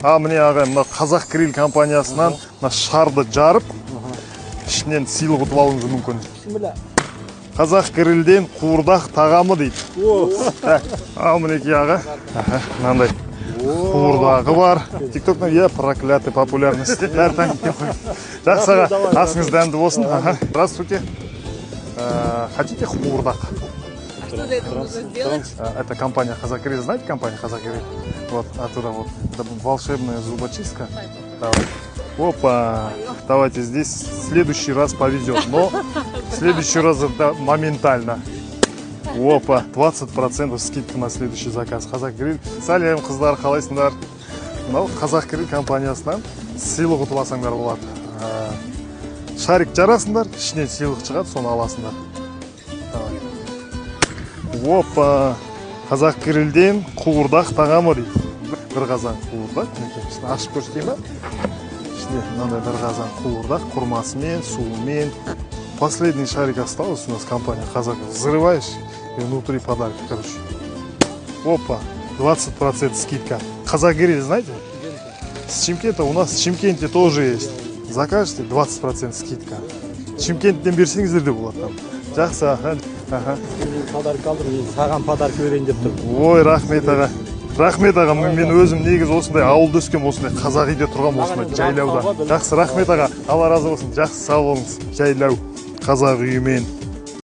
А, міне, ағай, мына «Қазақ Гриль» компаниясынан мына шарды жарып, ішінен сыйлық ұтып алуыңыз мүмкін. Бісміллә. «Қазақ Грильден» қуырдақ тағамы дейді. Так, ал, мінекей, аға. Аха, мынандай қуырдағы бар. Тиктоктан, иә, проклятый популярность. Бәрі таниды екен ғой. Жақсы, аға, асыңыз дәмді болсын. Аха. Здравствуйте. Хотите қуырдақ? Что для этого нужно сделать? Это компания «Қазақ Гриль». Знаете компанию «Қазақ Гриль»? Вот оттуда вот. Это волшебная зубочистка. Давай. Опа! Давайте здесь, в следующий раз повезет, но в следующий раз это моментально. Опа, 20% скидка на следующий заказ. «Қазақ Гриль». Сәлем, қыздар, қалайсыңдар? Мынау «Қазақ Гриль» компаниясынан сыйлық ұтып алсаңдар болады. Шарик жарасыңдар, ішінен сыйлық шығады, соны аласыңдар. Давай. Опа! «Қазақ Грильден» қуырдақ тағамы дейді. Бір қазан қуырдақ, мінекей, ішін ашып көрсетейін ба? Ішінде мынандай бір қазан қуырдақ, құрмасымен, суымен. Последний шарик осталось у нас, компания «Қазақ». Взрываешь, и внутри подарок, короче. Опа, 20% скидка. «Қазақ Гриль» знаете? С Чимкента, у нас в Чимкенте тоже есть. Закажете, 20% скидка. Шымкенттен берсеңіздер де болады там. Жақсы, аха. Мен подарок алдым, мен саған подарок берейін деп тұрмын. Ой, рахмет, аға. Рахмет, аға. Мен өзім негізі осындай ауылда өскем, осындай қазақ үйде тұрғанмын, осындай жайлауда. Жақсы, рахмет, аға. Алла разы болсын. Жақсы, сау болыңыз. Жайлау, қазақ үйімен.